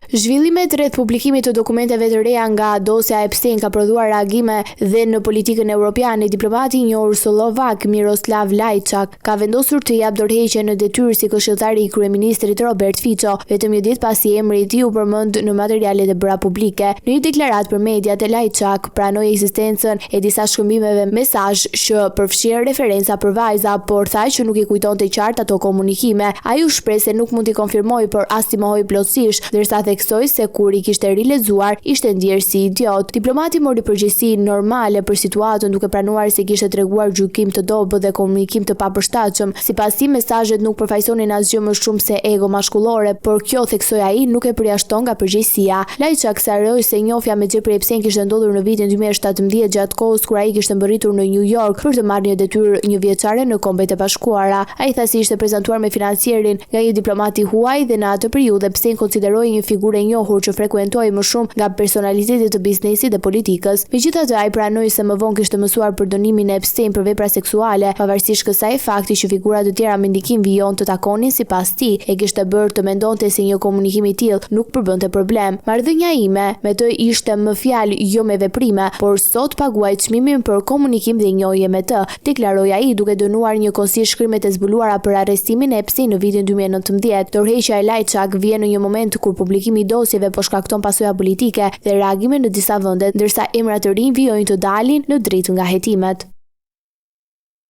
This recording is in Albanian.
Zhvillimet rreth publikimit të dokumenteve të reja nga dosja Epstein ka prodhuar reagime dhe në politikën europiane. Diplomati i njohur sllovak Miroslav Lajçak ka vendosur të japë dorëheqjen në detyrë si këshilltar i kryeministrit Robert Fico, vetëm një ditë pasi emri i tij u përmend në materialet e bëra publike. Në një deklaratë për mediat, Lajçak pranoi ekzistencën e disa shkëmbimeve mesazhesh që përfshinin referenca për vajza, por tha që nuk i kujtonte qartë ato komunikime. Ai u shpreh se nuk mund t'i konfirmojë, por as t'i mohojë plotësisht, ndërsa theksoi se kur i kishte rilexuar, ishte ndjerë si idiot. Diplomati mori përgjegjësi normale për situatën, duke pranuar se kishte treguar gjykim të dobët dhe komunikim të papërshtatshëm. Sipas tij, mesazhet nuk përfaqësonin asgjë më shumë se ego mashkullore, por kjo, theksoi ai, nuk e përjashton nga përgjegjësia. Lajçak sqaroi se njohja me Jeffrey Epstein kishte ndodhur në vitin 2017 gjatë kohës kur ai kishte mbërritur në New York për të marrë një detyrë njëvjeçare në Kombet e Bashkuara. Ai tha se ishte prezantuar me financierin nga një diplomat i huaj dhe në atë periudhë Epstein konsiderohej një figurë e njohur që frekuentohej më shumë nga personalitete të biznesit dhe politikës. Megjithatë, ai pranoi se më vonë kishte mësuar për dënimin e Epstein për vepra seksuale, pavarësisht kësaj fakti që figura të tjera me ndikim vijonin të takonin sipas tij, e kishte bërë të mendonte se një komunikim i tillë nuk përbënte problem. Marrëdhënia ime me të ishte me fjalë, jo me veprime, por sot paguaj çmimin për komunikim dhe njohje me të, deklaroi ai, duke dënuar njëkohësisht shkrimet e zbuluara për arrestimin e Epstein në vitin 2019. Dorëheqja e Lajçak vjen në një moment kur publikimi i dosjeve po shkakton pasoja politike dhe reagime në disa vende, ndërsa emra të rinj vijojnë të dalin në dritë nga hetimet.